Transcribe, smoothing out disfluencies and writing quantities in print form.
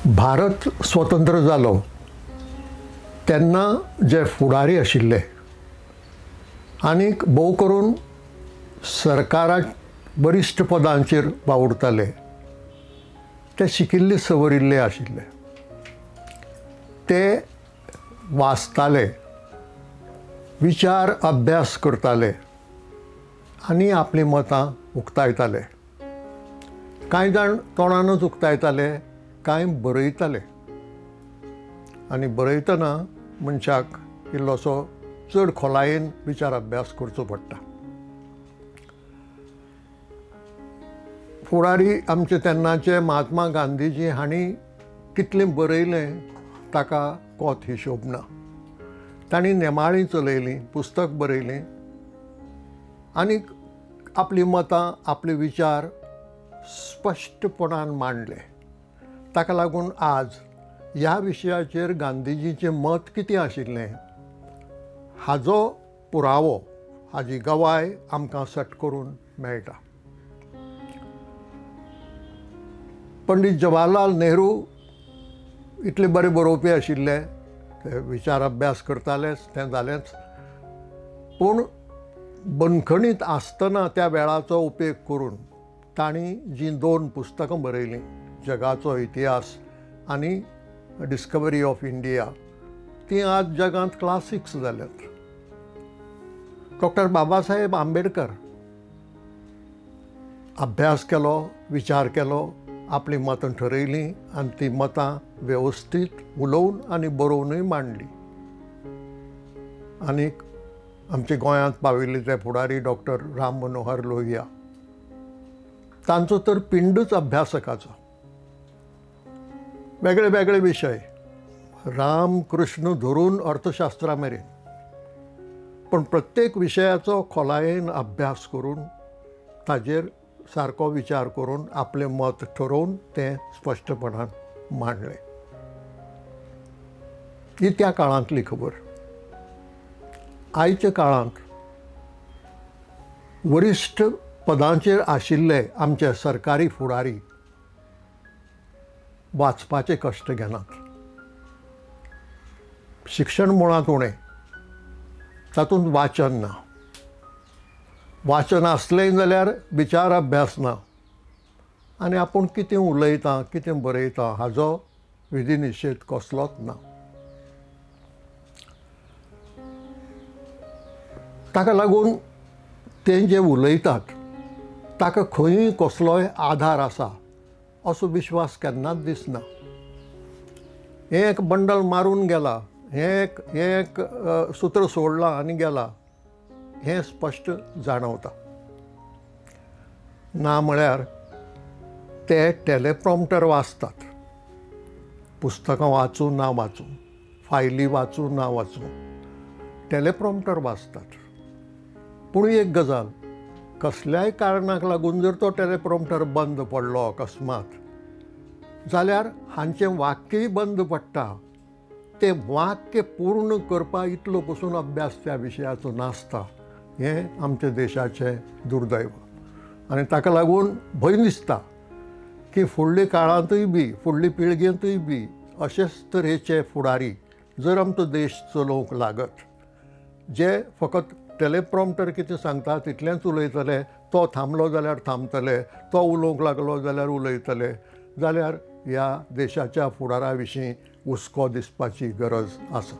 भारत स्वतंत्र जालो तेन्ना जे फुडारी आशिल्ले आनीक भोव करून सरकाराक वरिश्ठ पदांचेर वावुरताले ते शिकिल्ले सवरिल्ले आशिल्ले, ते वाचताले, विचार अभ्यास करताले आनी आपलीं मतां उक्तायताले। कांय जाण तोंडानूच उक्तायताले, कांय बरयताले आनी बरयतना मनशाक इल्लोसो चड खोलायेन विचार अभ्यास करचो पडटा। फुडारी आमचे तेन्नाचे महात्मा गांधीजी हांणी कितलें बरयलें ताका कोत हिशोब ना। तांणी नेमाळीं चलयलीं, पुस्तक बरयलें आनी आपलीं मतां, आपले विचार स्पश्टपणान मांडले। ताका लागून आज ह्या विशयाचेर गांधीजीचें मत कितें आशिल्लें हाजो पुरावो, हाजी गवाय आमकां सट करून मेळटा। पंडित जवाहरलाल नेहरू इतले बरे बरोवपी आशिल्ले, ते विचार अभ्यास करतालेच, तें जालेंच, पूण बंदखणींत आसतना त्या वेळाचो उपेग करून तांणी जीं दोन पुस्तकां बरयलीं, जगाचो इतिहास आनी डिस्कवरी ऑफ इंडिया, तीं आज जगांत क्लासिक्स जाल्यात। डॉक्टर बाबासाहेब आंबेडकर अभ्यास केलो, विचार केलो, आपलीं मतां ठरयलीं आनी तीं मतां वेवस्थीत उलोवन आनी बरोवनूय मांडलीं। आनीक आमच्या गोंयांत पाविल्ले ते फुडारी डॉक्टर राम मनोहर लोहिया, तांचो तर पिंडूच अभ्यासकाचो। वेगळे वेगळे विशय, राम कृष्ण धरून अर्थशास्त्रा मेरेन, पण प्रत्येक विशयाचो खोलायेन अभ्यास करून ताजेर सारको विचार करून आपलें मत ठरोवन तें स्पश्टपणान मांडलें। ही त्या काळांतली खबर। आयच्या काळांत वरिश्ठ पदांचेर आशिल्ले आमचे सरकारी फुडारी वाचपाचे कश्ट घेनात। शिक्षण मुळांत उणें, तातूंत वाचन ना, वाचन आसलें जाल्यार विचार अभ्यास ना आनी आपूण कितें उलयता, कितें बरयता हाजो विधी निशेध कसलोच ना। ताका लागून ते जे उलयतात ताका खंयूय कसलोय आधार आसा असो विश्वास केन्नाच दिसना। हें एक बंडल मारून गेला, हें एक सूत्र सोडलां आनी गेला, हें स्पश्ट जाणवता। ना म्हळ्यार ते टेलेप्रॉम्प्टर वाचतात, पुस्तकां वाचूं ना वाचूं, फायली वाचूं ना वाचूं, टेलेप्रॉम्प्टर वाचतात। पूण एक गजाल, कसल्याय कारणाक लागून जर तो टेलेप्रॉम्प्टर बंद पडलो अकस्मात जाल्यार हांचें वाक्यय बंद पडटा। तें वाक्य पूर्ण करपा इतलो पसून अभ्यास त्या विशयाचो नासता। हें आमच्या देशाचें दुर्दैव आनी ताका लागून भंय दिसता की फुडल्या काळांतूय बी, फुडले पिळगेंतूय बी अशेच तरेचे फुडारी जर आमचो देश चलोवंक लागत, जे फकत टेलेप्रॉम्प्टर कितें सांगता तितलेंच उलयतले, तो थांबलो जाल्यार थांबतले, तो उलोवंक लागलो जाल्यार उलयतले, जाल्यार ह्या देशाच्या फुडारा विशीं हुस्को दिसपाची गरज आसा।